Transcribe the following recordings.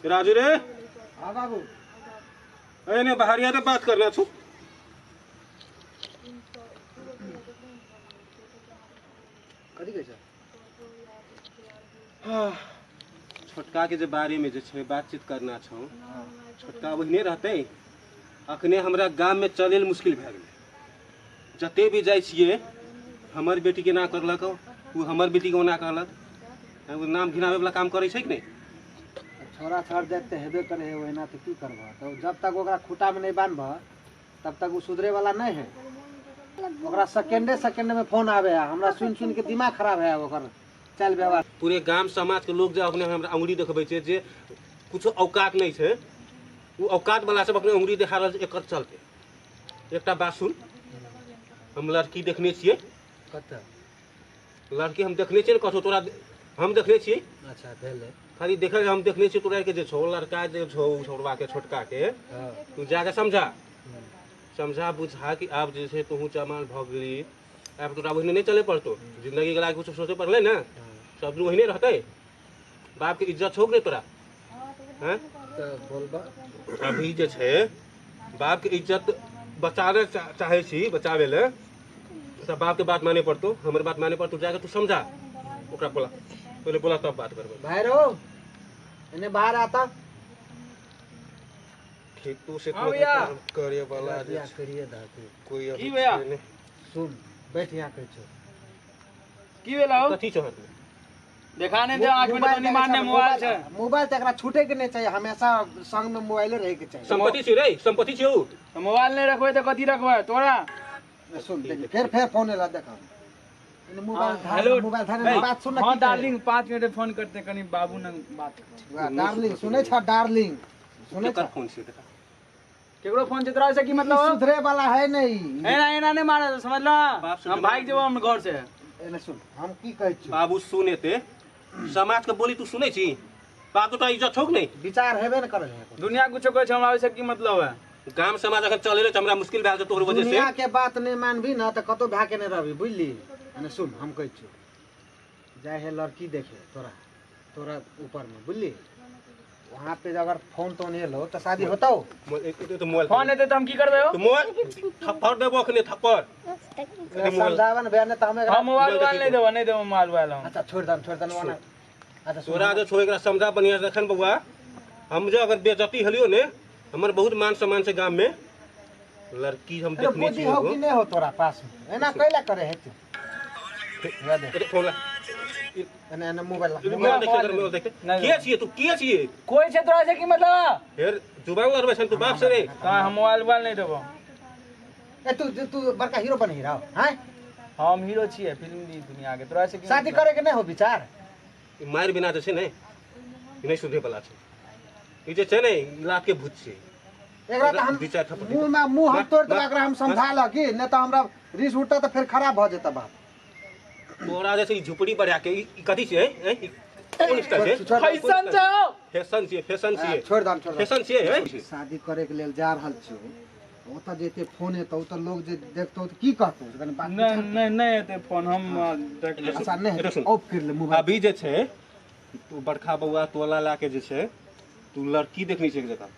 राजू रे। हाँ बाबू। अरे बाहरिया तो बात करना छू। कथी कहै छै? हाँ, छोटका के जे बारे में जे छै बातचीत करना छौ। छोटका ओहिने रहतै। अखने हमरा गाम में चले लए मुश्किल भए गेलै। जते भी जाइ छियै हमर बेटी के ना करलक, ओ हमर बेटी के ओना कहलक। ओ नाम घिनाबै वाला काम करै छै कि नहि? छोरा छर जाइत तऽ हेबे करे है ओहिना, तऽ की करबह? तऽ जब तक ओकरा खूटा में नहीं बान्हबह तब तक ओ सुधरे वाला नहीं है। ओकरा सेकेंडे सेकेंड में फोन आवे है, हमरा सुन सुन के दिमाग खराब है ओकर चाल व्यवहार। पूरे गाम समाज के लोग जे अपने हमरा अंगुरी देखबै छै जे कुछो औकात नहीं छै, ओ औकात वाला सब अपने अंगुरी देखा रहल छै एकर चलते। एकटा बात सुन, हम लड़की देखने छियै। कतऽ? लड़की हम देखने छियै ने कतौ, तोरा हम देखने छियै। अच्छा भेलै। खाली देखै हम देखने छियै तोरा के जे छौ लड़का जे छौ छोड़वा के छोटका के। हाँ। तू जाके समझा समझा बुझा कि आब जे छै तोहू जमाल भऽ गेली, आब तोरा ओहिने नहीं चले पड़तो, जिंदगी के लागे कुछ सोचे पड़लै ने। सब दिन ओहिने रहतै? बाप के इज्जत छौ कि नहीं तोरा? हैं? तऽ बोलबा। अभी जे छै बाप के इज्जत बचावे चाहे छी, बचावे ले सब बाप के बात माने पड़तो, हमर बात माने पड़तो। जाके तू समझा ओकरा, बोला पहले, बोला तब बात करबै। भाई रो एने बाहर आता। ठीक तू से हाँ भैया। करे वाला जे बियाह छै, करिए दहके। कोई अभी की भैया? छै नहि। सुन बैठ यहाँ कहै छौ। की भेल हौ? कथी छौ हाथमे? देखा नहीं दे 8 मिनट तो नहीं मारने मोबाइल छै। मोबाइल तऽ एकरा छूटे के नहीं चाहिए, हमेशा संग में मोबाइले रहे के चाहिए। संपत्ति छै रे, संपत्ति छै उ। तो मोबाइल नहीं रखबै तऽ कथी रखबै तोरा? सुन देख, फिर फिर फोन एला देखा। एने मोबाइल हाँ, धार हेलो। मोबाइल धार हे, बात सुन ना। हाँ की कहे? डार्लिंग 5 मिनट फोन करते कनी बाबू ने बात। वाह, डार्लिंग सुनै छ? डार्लिंग सुनै केकर छ? फोन छै देखा। केकरो फोन छै तोरा से की ई मतलब हौ? सुधरे वाला है नहीं। एना एना नहीं मारे समझला, बाप से हम भागि जेबो हम घर से। एने सुन हम की कहै छी। बाबू सुन, एते समाज के बोली तू सुनै छी? बाप तो इज्जत छौ कि नहीं? विचार हेबे ने करे है। दुनिया कुछो कहै छै हमरा ओहिसे की मतलब है? गाम समाज अखन चले रहे हमरा मुश्किल भए गेल तोहर वजह से। दुनिया के बात नहीं मानबी ना तऽ कतौ भए के नहीं रहबी, बुझली? एने सुन हम कहै छी, जाय है लड़की देखे तोरा तोरा ऊपर में, बुझली? वहाँ पे अगर फोन तोन एलो तऽ शादी होतौ? तो मोबाइल फोन एतै तऽ हम की करबै हौ? तो मोबाइल थप्पड़ देबो अखने थप्पड़। समझाबे ने भैया, नहीं तऽ हम एकरा हम मोबाइल उबाइल नहीं देबो, नहीं देबो मोबाइल उबाइल हम। अच्छा छोड़ दम, छोड़ दम ओना। अच्छा सुन। तोरा जे छौ एकरा समझा बढ़िया से रखन बौआ। हम जे अगर बेइज्जती हलियो ने, हमर बहुत मान सम्मान छै गाम में। लड़की हम अरे देखने बुद्धि छियै हो एगो। कि नहीं हो तोरा पास में? एना कैला करे है तू? वएह दे। अरे फोन ला। एने एने मोबाइल ला। मोबाइल देख, एकर मोबाइल देख। नहीं। के छियै तू? के छियै? कोई छै तोरा से की मतलब? फेर जुबान लड़बै छन तू बाप से रे। कहाँ हम मोबाइल उबाइल नहीं देबो। ए तू तू बड़का हीरो बनी रहो हैं? हम हीरो छियै फिल्म दुनिया के, तोरा से की शादी मतलब? करे के नहीं हो विचार? ई मारि बिना जे छै ने ई नहि सुधरे वाला छै। ई जे छै ने ई लात के भूत छै। एकरा तऽ हम दू चारि थप्पड़ मुंह में मुंह हम तोड़ देबै मार- एकरा, हम समझा ल कि नहीं तऽ हमरा रिस उठता तऽ फेर खराब भऽ जेता बात। तोरा जे छै ई झोपड़ी बढ़ा के ई कथी छै? हैं? ई कोन स्टाइल छै? छोड़- फैशन छै हौ। फैशन छियै, फैशन छियै। छोड़ दम, छोड़ दम। फैशन छियै, हैं? शादी करे के लेल जा रहल छियौ, ओतऽ जेते फोन एतौ तऽ लोग जे देखतौ तऽ की कहतौ? कनि बात नहीं नहीं नहीं एतै फोन हम देख लेबै। अच्छा नहीं एतऽ सुन। ऑफ कर ले मोबाइल। अभी जे छै तू बड़का बौआ तोला ला के जे छै तू लड़की देखनी छै एक जगह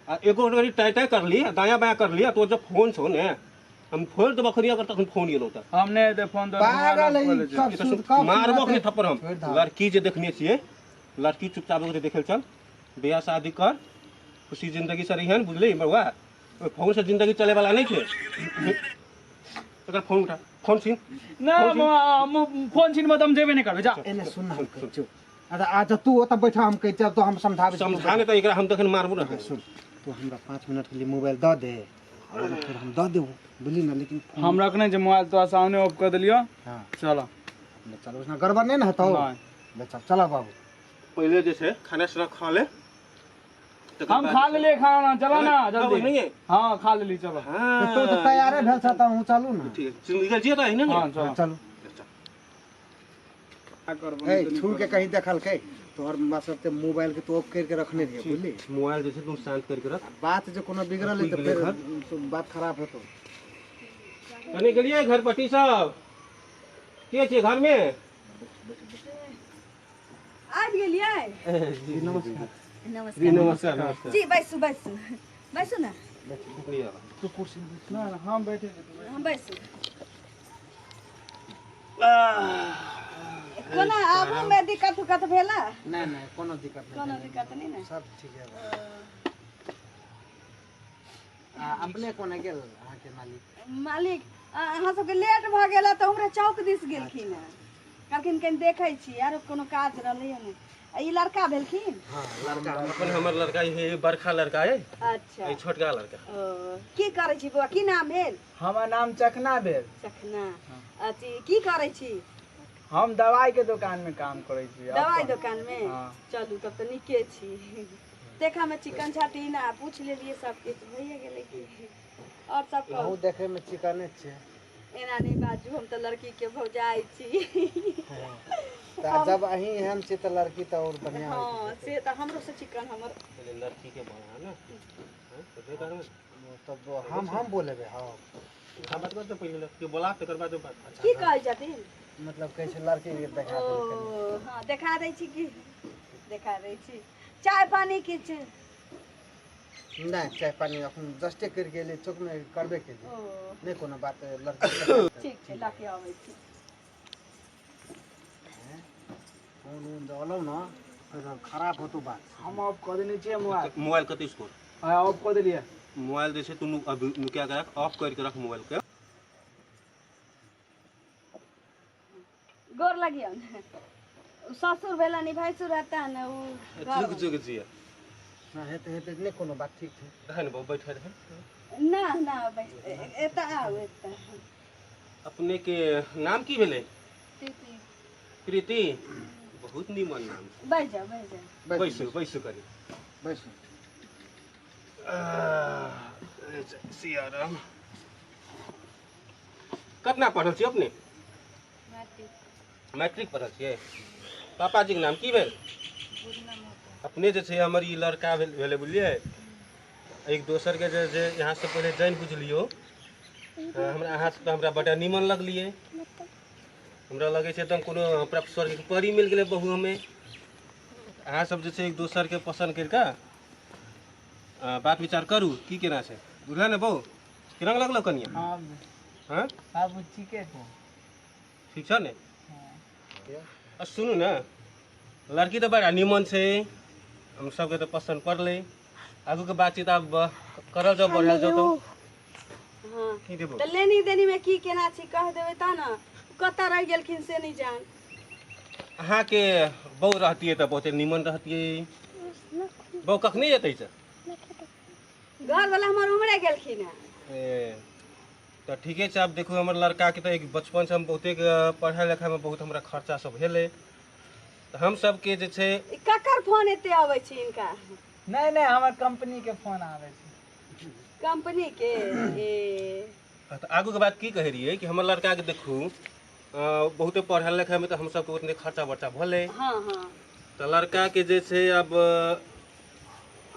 आ एगो अगर टाइ टाइ करली आ दायाँ बायाँ करली आ तो जब फोन छौ ने हम फोड़ देबो अखनी अगर तखन फोन एलौ तऽ। हम नहीं एतै फोन तऽ पागल है ई सब ई तऽ सुन सुन, कब मारबो अखनी सुनते? थप्पड़ हम। छोड़ दह। लड़की जे देखने छियै, लड़की चुपचाप ओकरे देखै चल, बियाह शादी कर, खुशी जिंदगी से रहिहन, बुझली बौआ? ओहि फोन से जिंदगी चले वाला नहीं छै। एकर फोन उठा, फोन छीन। ना हम फोन छीन तऽ हम जेबे नहीं करबै जा। एने सुन हम कहै छियौ। अच्छा अच्छा तू ओतऽ बैठ, हम कहै छियौ तो हम समझाबै छियौ। समझा नहि तऽ एकरा हम तखन मारबो ने। सुन तू हमरा 5 मिनट के लिए मोबाइल दऽ दे और फिर हम दऽ देबो, बुझली ना? लेकिन फोन हम रखने छै मोबाइल तोरा सामने ऑफ कर देलियो। हाँ चलो चलो, उसना गड़बड़ नहीं ने हेतौ? नहीं। चल चलो बाबू। पहिले जे छै खाना साना खा ले। तकर हम बाद खा जे छै- लेलियै खाना, चलो ना हाँ, जल्दी। नहीं है? हाँ खा लेली चलो। हाँ। तू तऽ तैयारे भेल छ तऽ अहूँ चलू ना। ठीक है, निकल जिए तऽ अहिने ने। हाँ चलो। चलू। ए छू के कहीं देखलकै तोहर बस मोबाइल के तो ऑफ करके रखने रहिए, बुझली? मोबाइल जे छै तुम शांत करके रख। बात जे कोनो बिगड़ल है तऽ गेलै फेर घर। तो बात खराब हेतौ। कने गेलियै घर पटी सब के छै घर में? आबि गेलियै? जी नमस्कार। जी नमस्कार। नमस्कार नमस्कार। जी बैसू बैसू बैसू ना। तू कुर्सी में बैठ ना, हम बैठे छी। हम बैसू। कोना आबू में दिक्कत उक्कत भेला? नहि नहि, कोनो दिक्कत नहि। कोनो दिक्कत नहीं ना? सब ठीक है। आ अपने कोना गेल अहाँके मालिक? मालिक अहाँ सबके लेट भऽ गेल तऽ हमरा चौक दिस गेलखिन हँ, कहलखिन कनि देखै छी, आरो कोनो काज रहलै हँ। आ ई लड़का भेलखिन? हाँ, लड़का। अपन हमर लड़का ये बड़का लड़का है। अच्छा। ई छोटका लड़का। ओ, की करै छी बौआ, की नाम भेल? हमर नाम चखना भेल। चखना। अथी की करै छी? हम दवाई के दुकान में काम करै छी। दवाई दुकान में? हाँ। चलू तब तऽ नीके छी। देखा में चिकन छथिन आ पूछ लेलियै सब किछु भइए गेलै की। और सब कहू। अहूँ देखै में चिकने छियै। एना नहि बाजू, हम तऽ लड़की के भौजाइ छी। तऽ जब अहीं एहन छी तऽ लड़की तऽ और बढ़िया। हाँ से तऽ हमरो से चिकन हमर। पहिले लड़की के बोला ना, हाँ, तो बेकार में। तब हम बोलेबै। हाँ। हाँ, बात कर तो पहिले लड़की के बोला, तकर बाद बात। की कहै छथिन? मतलब कहै छै लड़की के देखा ओ देबै कनि। हाँ देखा दै छी, की देखा दै छी। चाय पानी किछु? नहि, चाय पानी अखन जस्टे करि के एलियै, चौक में करबे केलियै। ओ नहि कोनो बात, लड़की के देखा देबै। ठीक छै, लऽ के अबै छी। फोन उन दलौ न, फेर खराब होतो बात। हम ऑफ कऽ देने छियै मोबाइल। मोबाइल कते स्कोर? हाँ, ऑफ कऽ देलियै। मोबाइल जे छै तू अभी नुका के रख, ऑफ करके रख मोबाइल के। गोर लगियौ। ससुर भेलनि, भैंसुर हेता ने उ? जुग जुग जिया। ना हेतै हेतै, नहि कोनो बात, ठीक छै। रहन बहु, बैठे रहन। ना ना, बैस, एतऽ आउ एतऽ। अपने के नाम की भेलै? प्रीति, बहुत नीमन नाम। बैठ जाओ बैठ जाओ। बैसू बैसू कनी। बैसू। सियाराम। कतना पढ़ल छी अपने? मैट्रिक पढ़ल छियै। पापाजीके नाम की भेल? अपने जे छै हमर ई लड़का भेल भेलै, बुझलियै? एक दोसरके जे जे यहाँ से पहिले जानि बुझि लियौ। हमरा अहाँ से तऽ हमरा बड़ा नीमन लगलियै। हमरा लगै छै एकदम कोनो हमरा स्वर्गके परी मिल गेलै बहु हमे। अहाँ सब जे छै एक दोसरके पसन्द करि कऽ बात विचार करू, की केना छै, बुझल ने? बहु केना लगलो कनिया? हाँ। हाँ। बाबू ठीके छै। ठीक छ ने? आ सुनू ने, लड़की तऽ बड़ा निमन छै, हम सबके तऽ पसन्द पड़लै। आगूके बातचीत आब करल जाउ, बढ़ायल जाउ तऽ। हाँ। की देबो? तऽ लेनी देनी में की केना छी, कह देबै तऽ ने। कतऽ रहि गेलखिन से नहि जान। अहाँके बहू रहतियै तऽ बहुते निमन रहतियै। बहू कखनी जेतै से? घरवाला हमर उमरे गेलखिन हँ। ए, तऽ ठीके छै। आब देखू, हमर लड़काके तऽ एक बचपनसँ हम बहुते पढ़ाइ लिखाइमे बहुत हमरा खर्चा सब भेलै, तऽ हम सबके जे छै। ई ककर फोन एते अबै छै हिनका? नहि नहि, हमर कंपनी के फोन आबै छै। कंपनी के? ए। तऽ आगूके बात की कहै रहियै कि हमर लड़काके देखू, बहुते पढ़ाइ लिखाइमे तऽ हम सबके उतने खर्चा बर्चा भेलै। हाँ हाँ। तऽ लड़काके जे छै आब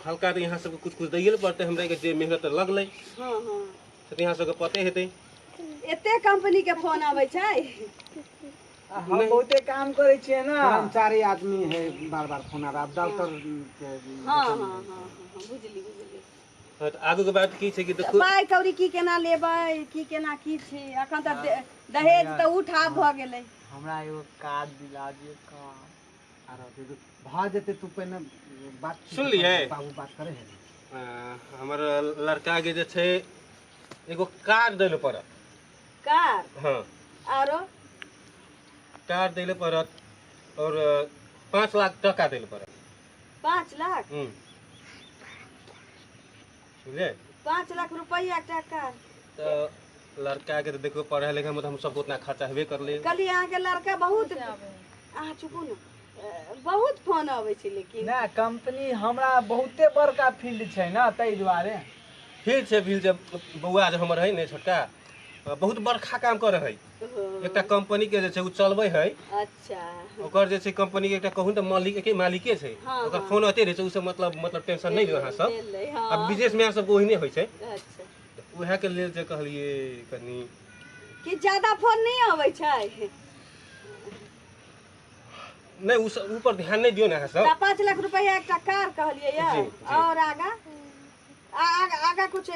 हल्का तऽ यहाँ सबके कुछ कुछ दैए लए पड़तै। हमरा के जे मेहनत लगलै हाँ हाँ। से तऽ यहाँ सबके पते हेतै। एते कंपनी के फोन अबै छै? आ हम बहुते काम करै छियै ने। कर्मचारी आदमी है, बार बार फोन आबै, आब डॉक्टर के। हाँ हाँ हाँ हाँ हाँ, बुझली बुझली। हाँ, तऽ आगूके बात की छै कि देखू। पाइ कौड़ी की केना लेबै, की केना की छै? एखन तऽ दहेज तऽ उठाव भऽ गेलै। हमरा एगो कार्ड दिला दियौ, कार्ड। आरो दीदी भऽ जेतै, तू पहिने बात। सुनलियै? बाबू बात करै है। हमर लड़काके जे छै एगो कार दै लए पड़त। कार? हाँ। आरो? कार दै लए पड़त और 5 लाख टका दै लए पड़त। 5 लाख? बुझलियै? 5 लाख रुपैआ एकटा कार। तऽ लड़काके तऽ देखियौ, पढ़ाइ लिखाइमे तऽ हम सबके उतना खर्चा हेबे करलै। कहलियै अहाँके लड़का बहुत, अहाँ चुपू ने, बहुत फोन अबै छै लेकिन। नहि, कंपनी हमरा बहुते बड़का फील्ड छै ने, ताहि दुआरे। फिर छै फिर छै। बौआ जे हमर है ने छोटका, बहुत बड़का काम करै है। एकटा कंपनी के जे छै ओ चलबै है। अच्छा। ओकर जे छै कंपनी के एकटा कहू तऽ मालिक, एके मालिके छै। ओकर फोन अते रहै छै, ओ सब मतलब टेंशन नहि लियौ अहाँ सब। भेलै। आब हँ। बिजनेसमैन सबके ओहिने होइ छै। अच्छा। उएह के लेल जे कहलियै कनि। कि ज्यादा फोन नहि अबै छै? नहि, ओ सब ऊपर ध्यान नहि दियौ ने अहाँ सब। तऽ 5 लाख रुपैआ एकटा कार कहलियै यऽ। जी, जी। और आगा आगा कुछ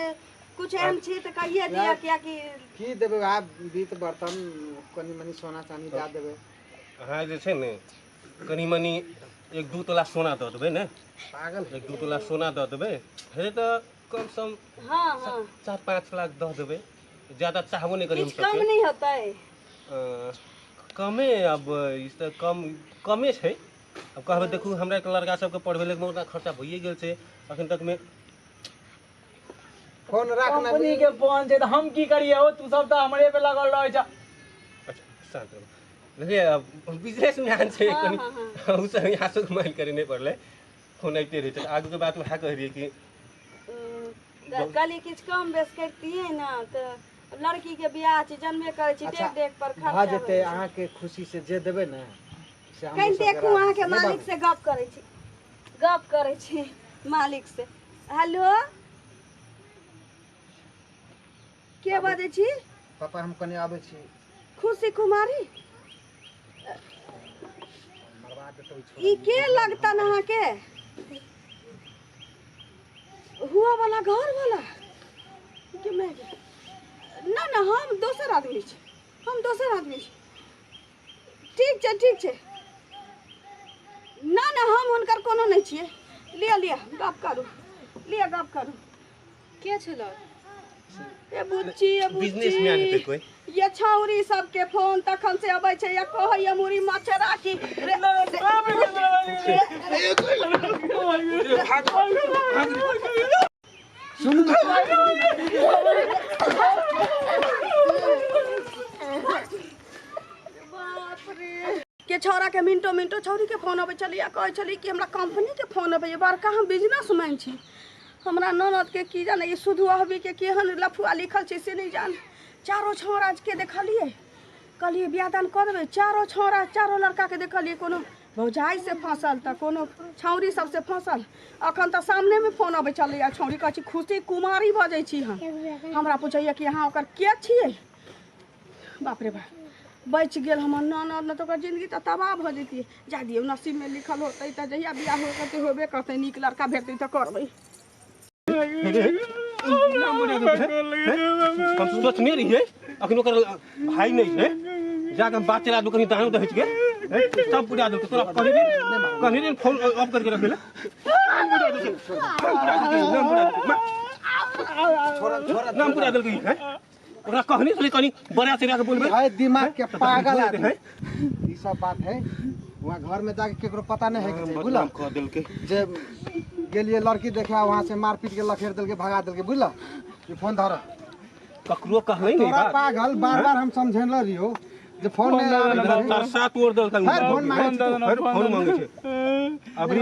कुछ एहन छी तऽ कहिए दिअ, कियाकि की देबै, वएह बीत बर्तन, कनि मनि सोना चानी दए देबै। अहाँ जे छै ने कनि मनि 1-2 तोला सोना दऽ देबै ने। पागल। 1-2 तोला सोना दऽ देबै हे तऽ कम सम हँ हँ 4-5 लाख दऽ देबै, ज्यादा चाहबो नहि करी हम किछु कम सबके। नहि होतै? कमे अब ई तऽ कम कमे छै। अब कहबै, देखू, हमरा के लड़का सबके पढ़बै ले उतना खर्चा भइए गेल छै अखन तक मे। फोन राख ना। कंपनी के फोन छै तऽ हम की करिए हो? तू सब तऽ हमरे पे लगल रहै छ। अच्छा, शांत रहू। देखिए, अब बिजनेस मैन छै। हँ, कनि हँ, हँ। उ सब यहाँ से माइंड करे नहि पड़लै, फोन आबिते रहै छै। आगू के बात वएह कहै रहियै कि तऽ कहलियै किछु कम बेस करितियै ने, तऽ लड़की के बियाह छै, जनबे करै छी। अच्छा, डेग डेग पर भऽ खर्चा जेतै। होइ छै। अहाँके खुशी से जे देबै ने से हमरो कनि सबके देखू, राजी अहाँके छी। नहि मालिक बाबू? से गप करै छी, गप करै छी मालिक से। हेलो, के बजै छी? पापा, हम कनि आबै छी। खुशी कुमारी? मरबा देतौ ई ई के लगतन अहाँके? हुआ वाला घर वाला के मैं ना ना, हम दोसर आदमी छी, हम दोसर आदमी छी। ठीक छै, ठीक छै। ना ना, हम हुनकर कोनो नहि छियै। लिअ, लिअ, गप करू, लिअ, गप करू। के छलो? ए बुच्ची, ए बुच्ची। बिजनेसमैन हेतै कोइ। ये छौरी सबके फोन तखन से अबै छै या कहैया मुड़ी मचरा की रे। सुनू। बाप रे, के छौड़ा के मिनटो मिनटो छौरी के फोन अबै छलै आ कहै छलै कि हमरा कंपनी के फोन अबैया, बड़का हम बिजनेसमैन छी। हमरा ननद के की जाने ई सुधु अहबी के केहन लफुआ लिखल छै से नहि जान। चारो छौड़ा के देखलियै, कहलियै बियाह दान कऽ देबै। चारो छौड़ा, चारो लड़का के देखलियै, कोनो भौजाइ से फँसल तऽ कोनो छौरी सबसे फँसल। अखन तऽ सामनेमे फोन अबै छलै आ छौरी कहै छै खुशी कुमारी बजै छी हम। हमरा पूछैया कि अहाँ ओकर के छियै? बाप रे बाप, बचि गेल हमर ननद, नहि तऽ ओकर जिंदगी तऽ तबाह भऽ जैतियै। जा दियौ, नसीबमे लिखल होतै तऽ जहिया बियाह होतै होबे करतै, नीक लड़का भेटतै तऽ करबै। हम सोचने रहियै अखन ओकर भाई नहि छै, जाके हम बात चला दू कहीं दानो दहेज के सब बुझा देलकै। तोरा कहने रहियै, कहने रहियै फोन ऑफ करके रखै ले। नाम बुझा देलकै, नाम बुझा देलकै, नाम बुझा देलकै, नाम बुझा देलकै। हैं, ओकरा कहने छलै कनी बड़ा से के बोलबै। है दिमाग के पागल आदमी। है ई सब बात है, वहाँ घर में जाके केकरो पता नहीं है के बुझल? बदनाम कऽ देलकै। जे गेलिए लड़की देखे, वहाँ से मार पीट के लखेर देलके, भगा देलके, बुझल? ई फोन धर। ककरो कहलै नहि तोरा बात। पागल, बार बार हम समझेले रहियो जे फोन नहीं आबै तार सात ओर देलकै। फेर फोन मांगे छै। फेर फोन मांगे छै अबरी।